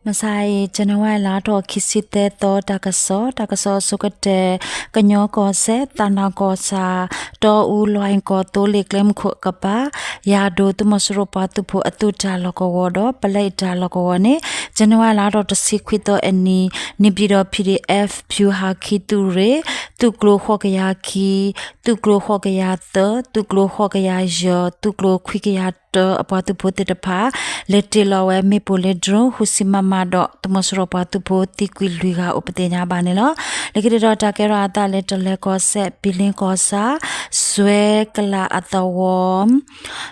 မုၢ်ဆါအံၤ ဇန်နဝါရီလါထီၣ်ခံဆံသၢသီ တၢ်ကစီၣ်, တၢ်ကစီၣ်အဆိကတၢၢ်, ကညီကီၢ်စဲၣ် သၣ်နၣ်ကီၢ်ဆၣ်, တီအူလွဲၢ်ကီၢ်သိလ့ၣ် ကျဲမုၢ်ခိၣ်အကပၤ ယၤဒိၣ် သုးမီၤစိရိၤပှၤသုးဖိအသုးတၢ်လီၢ်ကဝီၤဒီး ပလဲအတၢ်လီၢ်ကဝီၤန့ၣ် ဇန်နဝါရီလါထီၣ်တဆံခွံသီအနံၤ န့ၣ်ပၠံၣ်တီၣ် PDF ဖၠူဟးခံသုးရ့ၣ် သုးကျိၤဃိးကယၤခံ, သုးကျိၤဃိးကယၤသၢ, သုးကျိၤဃိးကယၤယဲၢ်, သုးကျိၤခွံကယၤတၢ အပှၤသုးဖိသ့ၣ်တဖၣ် လဲၤတ့ၢ်လီၤဝဲမ့ၣ်ပိၢ်လၢ drone ဃုဆံ MM ဒီး သုးမီၤစိရိၤပှၤသုးဖိသံကွံာ်လွံၢ်ဂၤအိၣ်ပသ့ၣ်ညါဘၣ်န့ၣ်လီၤ. လၢခံတတီၤတၢ်ကဲထီၣ်အသးလၢ တလဲၤကီၢ်စဲၣ် ပံၤလ့ကီၢ်ဆၣ် စွဲကလးအသဝီ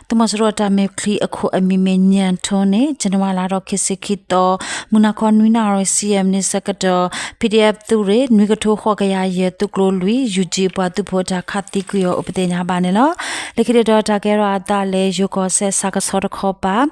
သုးမီၤစိရိၤတၢ်မဲာ်ချံအခိၣ်အမံၤမ့ၢ် ညၣ်ထိန့ၣ် ဇန်နဝါလါထီၣ်ခံဆံခံသီ မုၢ်နၤခီနွံနၣ်ရံၣ်ဆံယဲၢ်မံးနံးဆၢကတီၢ် PDF သုးရ့ၣ် နွံကထိဃိးကယၤယဲၢ် သုးကျိၤလွံၢ် ယူၢ်ကၠံ ပှၤသုးဖိတၢ်ခးသံကွံာ်အီၤအိၣ်ပသ့ၣ်ညါဘၣ်န့ၣ်လီၤ. လၢခံတတီၤတၢ်ကဲထီၣ်အသးလၢ ယိၤကီၢ်စဲၣ် စးကဆီတခီပၤ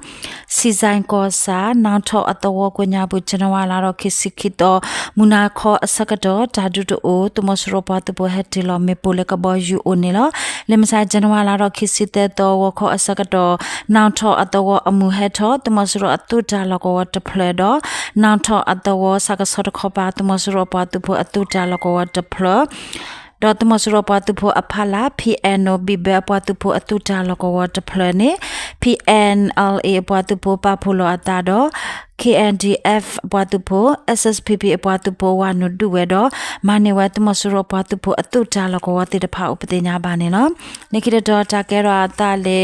စံၣ်စဲၣ်ကီၢ်ဆၣ် နၣ်ထီၣ်အသဝီကိးညါပူၤ ဇန်နဝါလါထီၣ်ခံဆံခံသီ မုၢ်နၤခီအဆၢကတီၢ် တၢ်ဒုးတအိၣ် သုးမီၤစိရိၤပှၤသုးဖိဟဲတ့ၢ်လီၤမ့ၣ်ပိၢ်လၢကဘီယူၤအိၣ်န့ၣ်လီၤ. လၢမုၢ်ဆါ ဇန်နဝါလါထီၣ်ခံဆံသၢသီ ဂီၤခီအဆၢကတီၢ် နၣ်ထီၣ်အသဝီအမုၢ်ဟဲထီၣ် သုးမီၤစိရိၤအသုးတၢ်လီၢ်ကဝီၤတဖျၢၣ်ဒီး နၣ်ထီၣ်အသဝီ စးကဆီတခီပၤ သုးမီၤစိရိၤပှၤသုးဖိအသုးတၢ်လီၢ်ကဝီၤတဖျၢၣ် ဒီးသုးမီၤစိရိၤပှၤသုးဖိအဖီလာ် ဖံအဲၣ်နိၣ် ဘံၣ်ဘဲအပှၤသုးဖိအသုးတၢ်လီၢ်ကဝီၤတဖျၢၣ်န့ၣ် ဖံအဲၣ်အၣ်လ်အ့ အပှၤသုးဖိပာ်ဖှိၣ်လီၤအသးဒီး ခ့ၣ်အဲၣ်ဒံၣ်အဲၣ် အပှၤသုးဖိ SSPP အပှၤသုးဖိဝၤနုာ်ဒုးဝဲဒီး မၤန့ၢ်ဝဲသုးမီၤစိရိၤပှၤသုးဖိအသုးတၢ်လီၢ်ကဝီၤသ့ၣ်တဖၣ်အိၣ်ပသ့ၣ်ညါဘၣ်န့ၣ်လီၤ. လၢခံတတီၤတၢ်ကဲထီၣ်အသးလၢ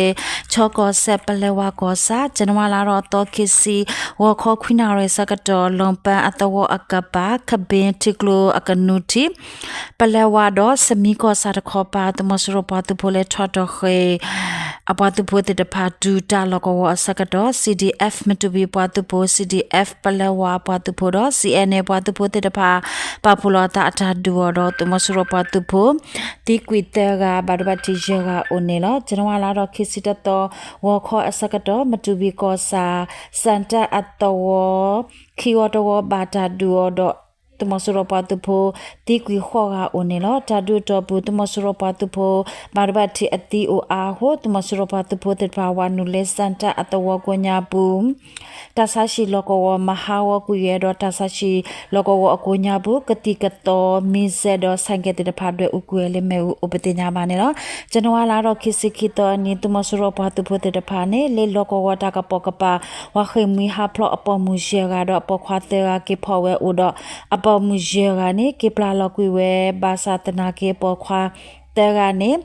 ခၠီကီၢ်စဲၣ် ပလဲဝါကီၢ်ဆၣ် ဇန်နဝါလါထီၣ်သီခံဆံ ဂီၤခီခွံနၣ်ရံၣ်ဆၢကတီၢ် လီၢ်ပၢအသဝီအကပၤ ခဘ့ၣ်ထံကျိအကနူၤထံး ပလဲဝါဒီး စမံကီၢ်ဆၣ်တခီပၤ သုးမီၤစိရိၤပှၤသုးဖိလၢထီၣ်တီၢ်ဃ့ၢ် အပှၤသုးဖိသ့ၣ်တဖၣ်တုၤတၢ်လီၢ်ကဝီၤအဆၢကတီၢ် CDF မတူၢ်ဘံၣ်ပှၤသုးဖိ CDF ပလဲဝါပှၤသုးဖိဒီး CNA ပှၤသုးဖိသ့ၣ်တဖၣ် ပာ်ဖှိၣ်လီၤအသးအတၢ်ဒုးအီၤဒီး သုးမီၤစိရိၤပှၤသုးဖိ သံကွံာ်သၢဂၤ ဘၣ်ဒိဘၣ်ထံးယဲၢ်ဂၤအိၣ်န့ၣ်လီၤ. ဇန်နဝါလါထီၣ်ခံဆံတသီ ဂီၤခီအဆၢကတီၢ် မတူၢ်ဘံၣ်ကီၢ်ဆၣ် စၣ်တၢ်အသဝီ ခံဝီတဝီဘၣ်တၢ်ဒုးအီၤဒီး သုးမီၤစိရိၤပှၤသုးဖိ သံကွံာ်ဃိးဂၤအိၣ်န့ၣ်လီၤ. တၢ်ဒုးအတီၢ်ပူၤ သုးမီၤစိရိၤပှၤသုးဖိ ဘၣ်ဒိဘၣ်ထံးအသံအိၣ်အါအဃိ သုးမီၤစိရိၤပှၤသုးဖိသ့ၣ်တဖၣ် ဝၤနုာ်လၢစၣ်တၢ်အသဝီကိးညါပူၤ တၢ်ဆါဟံၣ်လီၢ်ကဝီၤ မၤဟးဂီၤကွံာ်ဝဲဒီး တၢ်ဆါဟံၣ်လီၢ်ကဝီၤအကိးညါပူၤ ကသံၣ်ကသီ မံၤစဲးဒီး ဆိုင်ကယ် သ့ၣ်တဖၣ် ဒွဲၣ်အူကွံာ်ဝဲလၢမ့ၣ်အူအိၣ်ပသ့ၣ်ညါဘၣ်န့ၣ်လီၤ. ဇန်နဝါလါထီၣ်ခံဆံခံသီအနံၤ သုးမီၤစိရိၤပှၤသုးဖိသ့ၣ်တဖၣ်န့ၣ် လၢလီၢ်ကဝီၤတၢ်ကပိာ်ကပၤ ဝၤဃ့ၢ်မှံဟးဖျိးအပိာ်မုၣ်ယဲၢ်ဂၤဒီး အပိာ်ခွါသၢဂၤက့ၤဖီၣ်ဝဲအိၣ်ဒီး အပိာ်မုၣ်ယဲၢ်ဂၤန့ၣ် က့ၤပျၢ်လီၤကွံာ်ဝဲ ဘၣ်ဆၣ်သနာ်က့ အပိာ်ခွါသၢဂၤန့ၣ်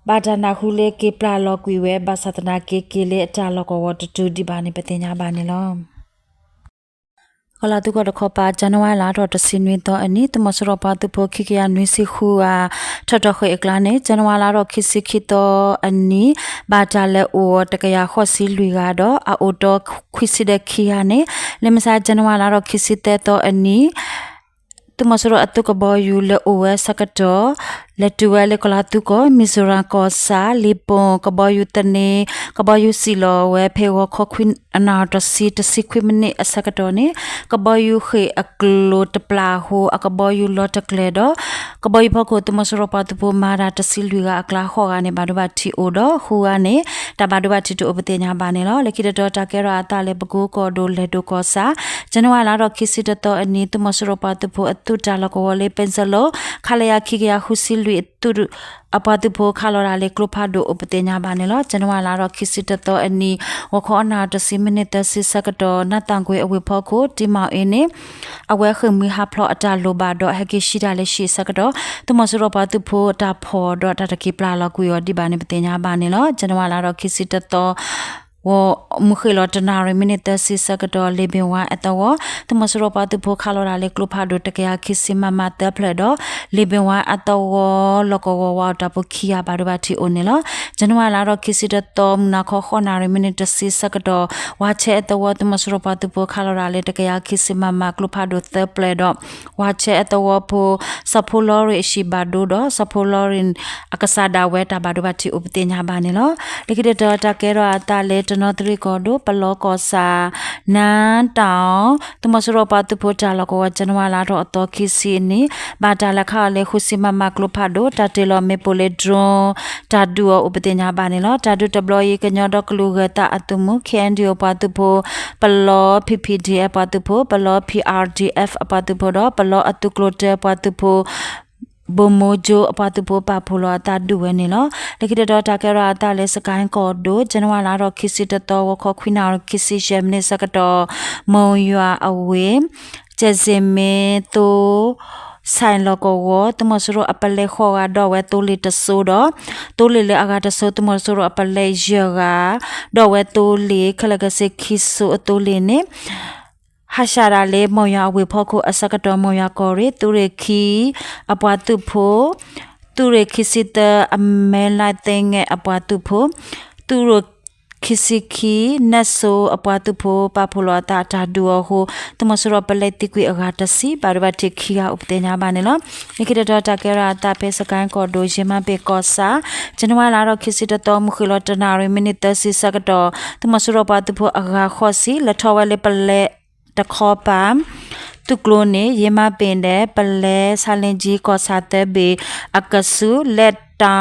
ဘၣ်တၢ်နၢ်ဟူလၢက့ၤပျၢ်လီၤကွံာ်ဝဲ ဘၣ်ဆၣ်သနာ်က့ က့ၤလၢအတၢ်လီၢ်ကဝီၤတတုၤဒံးဘၣ်န့ၣ် ပသ့ၣ်ညါဘၣ်န့ၣ်လီၤ. ကီၢ်လၤသူကီၢ်တခီပၤ ဇန်နဝါလါထီၣ်တဆံနွံသီအနံၤ သုးမီၤစိရိၤပှၤသုးဖိခံကယၤနွံဆံဃုဂၤ ထီၣ်တီၢ်ဃ့ၢ်အကျါန့ၣ် ဇန်နဝါလါထီၣ်ခံဆံခံသီအနံၤ ဘၣ်တၢ်လဲၤအိၣ်အီၤတကယၤဃိးဆံလွံၢ်ဂၤဒီး အအိၣ်တီခွံဆံဒီးခံဂၤန့ၣ် လၢမုၢ်ဆါ ဇန်နဝါလါထီၣ်ခံဆံသၢသီအနံၤ သုးမီၤစိရိၤအသုးကဘီယူၤလဲၤအိၣ်ဝဲအဆၢကတီၢ် လဲၤတုၤဝဲလၢကီၢ်လၤသူကီၢ် မံၤစိရၣ်ကီၢ်ဆၣ် လံာ်ပိၢ် ကဘီယူၤသန့ ကဘီယူၤစံၣ်လီၤဝဲဖဲဂီၤခီခွံနၣ်ရံၣ်တဆံ တဆံခွံမံးနံးအဆၢကတီၢ်န့ၣ် ကဘီယူၤဃ့ၢ်အကျိၤတပျၢ်အဃိ အကဘီယူၤလီၤတကျဲၤဒီး ကဘီယူၤဖီခိၣ် သုးမီၤစိရိၤပှၤသုးဖိမၤတၢ်တဆံလွံၢ်ဂၤအကျါ ဃိးဂၤန့ၣ် ဘၣ်ဒိဘၣ်ထံးအိၣ်ဒီး ဃုဂၤန့ၣ် တၢ်ဘၣ်ဒိဘၣ်ထံးတအိၣ်ပသ့ၣ်ညါဘၣ်န့ၣ်လီၤ. လၢခံတတီၤတၢ်ကဲထီၣ်အသးလၢ ပကိကီၢ်ဒိၣ်လဲၤဒိၣ်ကီၢ်ဆၣ် ဇန်နဝါလါထီၣ်ခံဆံတသီအနံၤ သုးမီၤစိရိၤပှၤသုးဖိအသုးတၢ်လီၢ်ကဝီၤလၢ ပ့ၣ်စလိ ခလရ ခံကယၤဃုဆံလွံၢ်အသုး အပှၤသုးဖိခးလီၤတၢ်လၢကျိဖးဒိၣ်အိၣ်ပသ့ၣ်ညါဘၣ်န့ၣ်လီၤ. ဇန်နဝါလါထီၣ်ခံဆံတသီအနံၤ ဂီၤခီအနၣ်ရံၣ်တဆံမံးနံးသၢဆံဆၢကတီၢ် နးသၣ်ကွ့ၤအဝ့ၢ်ဖီခိၣ် တံၤမီၣ်အ့န့ၣ် အဝဲဃ့ၢ်မှံဟးဖျိးအတၢ်လိၣ်ဘၣ်ဒီး ဟဲက့ၤဟံးတၢ်လၢဟံၣ်အဆၢကတီၢ် သုးမီၤစိရိၤပှၤသုးဖိတၢ်ဖီၣ်ဒီးတၢ်တက့ၤပျၢ်လီၤကွံာ်အီၤဒံးဘၣ်န့ၣ် ပသ့ၣ်ညါဘၣ်န့ၣ်လီၤ. ဇန်နဝါလါထီၣ်ခံဆံတသီ ဂီၤမုၢ်ဃ့ၢ်လီၤတနၣ်ရံၣ်မံးနံးသၢဆံဆၢကတီၢ် လ့ၣ်ဘ့ၣ်ဝါအသဝီ သုးမီၤစိရိၤပှၤသုးဖိခးလီၤတၢ်လၢကျိဖးဒိၣ်တကယၤခံဆံ MM သၢဖျၢၣ်ဒီး လ့ၣ်ဘ့ၣ်ဝါအသဝီ လီၢ်ကဝီၤဝါအီၣ်တၢ်ဖိခံဂၤဘၣ်ဒိဘၣ်ထံးအိၣ်န့ၣ်လီၤ. ဇန်နဝါလါထီၣ်ခံဆံတသီ မုၢ်နၤခီဃိးနၣ်ရံၣ်မံးနံးတဆံဆၢကတီၢ် ဝၤဆဲအသဝီ သုးမီၤစိရိၤပှၤသုးဖိခးလီၤတၢ်လၢတကယၤခံဆံ MM ကျိဖးဒိၣ်သၢဖျၢၣ်ဒီး ဝၤဆဲအသဝီဖိ စီၤဖိလီၤရ့ၣ်အဟံၣ်ဘၣ်ဒိဒီး စီၤဖိလီၤရ့ၣ်အကစၢ်ဒၣ်ဝဲတၢ်ဘၣ်ဒိဘၣ်ထံးအိၣ်ပသ့ၣ်ညါဘၣ်န့ၣ်လီၤ. လၢခံတတီၤတၢ်ကဲထီၣ်အသးလၢ တနီသရံၣ်ကီၢ်ဒိၣ် ပလီကီၢ်ဆၣ် နါတီၣ် သုးမီၤစိရိၤပှၤသုးဖိတၢ်လီၢ်ကဝီၤ ကၠနဝါလါထီၣ်အသီခံဆံအနံၤ ဘၣ်တၢ်လဲၤခးအီၤလၢ ဃုဆံ မမ ကျိဖးဒိၣ် တၢ်တ့ၢ်လီၤမ့ၣ်ပိၢ်လၢ drone တၢ်ဒုးအီၤအိၣ်ပသ့ၣ်ညါဘၣ်န့ၣ်လီၤ. တၢ်ဒုးတဘျီအံၤ ကညီဒီကလုာ်ဂၢၤသးအသုးမုၢ် ခ့ၣ်အဲၣ်ယူၣ် ပှၤသုးဖိ ပလီ P P D F ပှၤသုးဖိ ပလီ P R D F အပှၤသုးဖိဒီး ပလီအသုးကျိၤတၢပှၤသုးဖိ ဘိၣ်မိကၠိအပှၤသုးဖိ ပာ်ဖှိၣ်လီၤအသးဒုးဝဲန့ၣ်လီၤ. လၢခံတတီၤ တၢ်ကဲထီၣ်အသးလၢ စကဲၣ်ကီၢ်ဒိၣ် ကၠနဝါလါထီၣ်ခံဆံတသီ ဂီၤခီခွံနၣ်ရံၣ်ခံဆံယဲၢ်မံးနံးဆၢကတီၢ် မိၢ်ယွၤအဝ့ၢ် ကၠဲးစ့ၣ်မ့သိ ဆဲးလီၢ်ကဝီၤ သုးမီၤစိရိၤအပလဲၣ်ဃိးဂၤ ဒီးဝဲသိလ့ၣ်တစိၤဒီး သိလ့ၣ်လၢအဂၤတစိၤ သုးမီၤစိရိၤအပလဲၣ်ယဲၢ်ဂၤ ဒီးဝဲသိလ့ၣ် ခဲလၢာ်ခဲဆ့ခံစိၤအသိလ့ၣ်န့ၣ် ဟးရှးဒၣ်လၢ မိၢ်ယွၤအဝ့ၢ်ဖီခိၣ်အဆၢကတီၢ် မိၢ်ယွၤကီၢ်ရ့ၣ် သုးရ့ၣ်ခံ အပှၤသုးဖိ သုးရ့ၣ်ခံဆံသၢ အမဲလၢသ့ငဲၣ်အပှၤသုးဖိ သုးရ့ၣ်ခံဆံခံ နဲၣ်စိအပှၤသုးဖိ ပာ်ဖှိၣ်လီၤအသးတၢ်ဒုးအီၤအဃိ သုးမီၤစိရိၤပလဲၣ်သံကွံာ်အဂၤတဆံ ဘၣ်ဒိဘၣ်ထံးခံဂၤအိၣ်ပသ့ၣ်ညါဘၣ်န့ၣ်လီၤ. လၢခံတတီၤ တၢ်ကဲထီၣ်အသးဖဲ စကဲၣ်ကီၢ်ဒိၣ် ယဲၢ်မးပ့ၣ်ကီၢ်ဆၣ် ကၠနဝါလါထီၣ်ခံဆံတသီ မုၢ်ဃ့ၢ်လီၤတနၣ်ရံၣ် မံးနံးသၢဆံဆၢကတီၢ် သုးမီၤစိရိၤပှၤသုးဖိအဂၤဃိးဆံ လဲၤထီၣ်ဝဲလၢပလဲၣ်တခီပၤ သုးကျိၤန့ၣ် ယဲၢ်မးပ့ၣ်ဒီး ပလဲၣ်ဆါလ့ကၠံ ကီၢ်ဆၣ်သၢဘ့ၣ်အကဆူး လဲၣ်တီ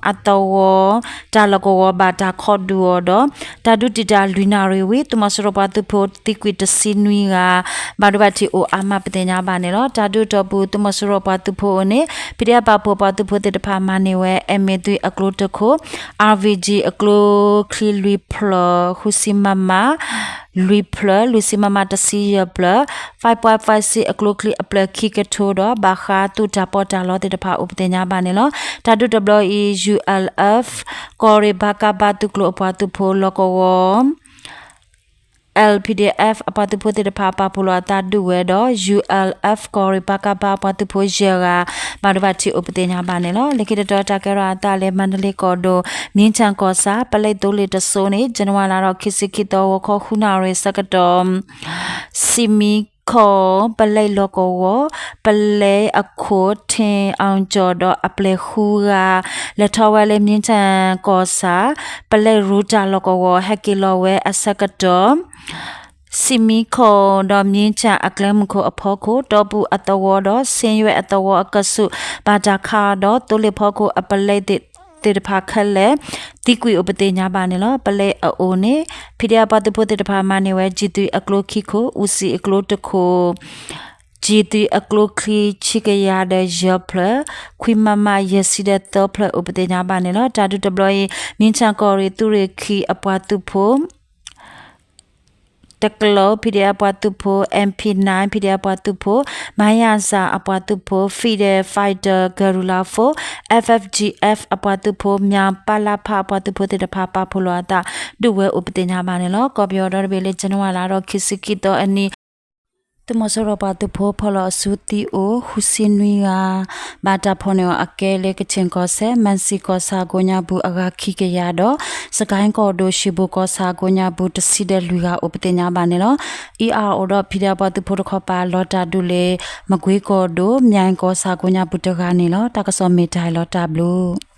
အသဝီ တၢ်လီၢ်ကဝီၤ ဘၣ်တၢ်ခီၣ်ဒုးအီၤဒီး တၢ်ဒုးတံာ်တာ်လွံၢ်နၣ်ရံၣ်ဝံၤ သုးမီၤစိရိၤပှၤသုးဖိသံကွံာ်တဆံနွံဂၤ ဘၣ်ဒိဘၣ်ထံးအိၣ်အါမးပသ့ၣ်ညါဘၣ်န့ၣ်လီၤ. တၢ်ဒုးတီၢ်ပူၤ သုးမီၤစိရိၤပှၤသုးဖိအအိၣ်န့ၣ် ဖံးဒဲး ပာ်ဖှိၣ်ပှၤသုးဖိသ့ၣ်တဖၣ်မၤန့ၢ်ဝဲ M A three အကျိတခိၣ် R V G အကျိချံလွံၢ်ဖျၢၣ် ဃုဆံ မမ လွံၢ်ဖျၢၣ် လွံၢ်ဆံ မမ တဆံယဲၢ်ဖျၢၣ် five point five six အကျိချံအဖျၢၣ်ခံကထိဒီး ဘၣ်ဃးသုးတၢ်ပီးတၢ်လီသ့ၣ်တဖၣ်အိၣ်ပသ့ၣ်ညါဘၣ်န့ၣ်လီၤ. တၢ်ဒုးတဘျီအံၤ U L F ကီၢ်ရ့ၣ် ပကဖ သုးကျိၤအပှၤသုးဖိလီၢ်ကဝီၤ L P D F အပှၤသုးဖိသ့ၣ်တဖၣ် ပာ်ဖှိၣ်လီၤအသးဒုးဝဲဒီး U L F ကီၢ်ရ့ၣ် ပကဖ အပှၤသုးဖိယဲၢ်ဂၤ ဘၣ်ဒိဘၣ်ထံးအိၣ်ပသ့ၣ်ညါဘၣ်န့ၣ်လီၤ. လၢခံတတီၤ တၢ်ကဲထီၣ်အသးလၢ မါဒလ့ကီၢ်ဒိၣ် မၠ့ဆၣ်ကီၢ်ဆၣ် ပလဲၣ်သိလ့ၣ်တစိၤန့ၣ် ကၠနဝါလါထီၣ်ခံဆံခံသီ ဂီၤခီဃုနၣ်ရံၣ်ဆၢကတီၢ် စံမံခီၣ် ပလဲၣ်လီၢ်ကဝီၤ ပလဲၣ်အခိၣ် ထ့ၣ်အီၣ်ကၠီၣ်ဒီးအပျဲၢ်ဃုဂၤ လဲၤထီၣ်ဝဲလၢမၠ့ဆၣ်ကီၢ်ဆၣ် ပလဲၣ်ရူတၢ်လီၢ်ကဝီၤ ဟဲက့ၤလီၤဝဲအဆၢကတီၢ် စံမံခီၣ်ဒီးမၠ့ဆၣ်အကျဲမုၢ်ခိၣ်အဖီခိၣ် တီၢ်ပူၤအသဝီဒီး ဆ့ယွဲၣ်အသဝီအကဆူး ဘၣ်တၢ်ခးအီၤဒီး သိလ့ၣ်ဖီခိၣ်အပလဲၣ်သ့ၣ်တဖၣ်ခဲလၢာ် သံကွံာ်အိၣ်ပသ့ၣ်ညါဘၣ်န့ၣ်လီၤ. ပလဲၣ်အအိၣ်န့ၣ် ဖံးဒဲး အပှၤသုးဖိသ့ၣ်တဖၣ်မၤန့ၢ်ဝဲ G three အကျိခံခိၣ် အူစံၣ်အကျိတခိၣ် G three အကျိချံဆံကယၤဒီးယဲၢ်ဖျၢၣ် ခွံ မမ ယဲၢ်ဆံဒီးသၢဖျၢၣ်အိၣ်ပသ့ၣ်ညါဘၣ်န့ၣ်လီၤ. တၢ်ဒုးတဘျီအံၤ မၠ့ဆၣ်ကီၢ်ရ့ၣ် သုးရ့ၣ်ခံအပှၤသုးဖိ တကလီ ဖံးဒဲး အပှၤသုးဖိ M P nine ဖံးဒဲး အပှၤသုးဖိ မါယၣ်စၣ်အပှၤသုးဖိ Federal Fighter Guerrilla Force F F G F အပှၤသုးဖိ မၠၣ် ပလဖ အပှၤသုးဖိသ့ၣ်တဖၣ် ပာ်ဖှိၣ်လီၤအသးဒုးဝဲအိၣ်ပသ့ၣ်ညါဘၣ်န့ၣ်လီၤ. ကီၢ်ပယီၤဒီတဘ့ၣ်လၢ ကၠနဝါလါထီၣ်ခံဆံခံသီအနံၤ သုးမီၤစိရိၤပှၤသုးဖိဖီၣ်လီၤအစုသံအိၣ် ဃုဆံနွံဂၤ ဘၣ်တၢ်ဖီၣ်န့ၢ်အီၤအကဲလၢ ကခ့ၣ်ကီၢ်စဲၣ် မၣ်စံၣ်ကီၢ်ဆၣ်ကိးညါပူၤအဂၤခံကယၤဒီး စကဲၣ်ကီၢ်ဒိၣ် ရှ့ၣ်ဘိၣ်ကီၢ်ဆၣ်ကိးညါပူၤ တဆံဒီးလွံၢ်ဂၤအိၣ်ပသ့ၣ်ညါဘၣ်န့ၣ်လီၤ. E R O ဒီး ဖံးဒဲး အပှၤသုးဖိတခီပၤ လီၤတၢ်ဒုးလၢ မကွ့ကီၢ်ဒိၣ် မၠဲၣ်ကီၢ်ဆၣ်ကိးညါပူၤတဂၤန့ၣ်လီၤ. တၢ်ကစီၣ်မ့ၢ်တၢ်အံၤလီၤ တၢ်ဘျုး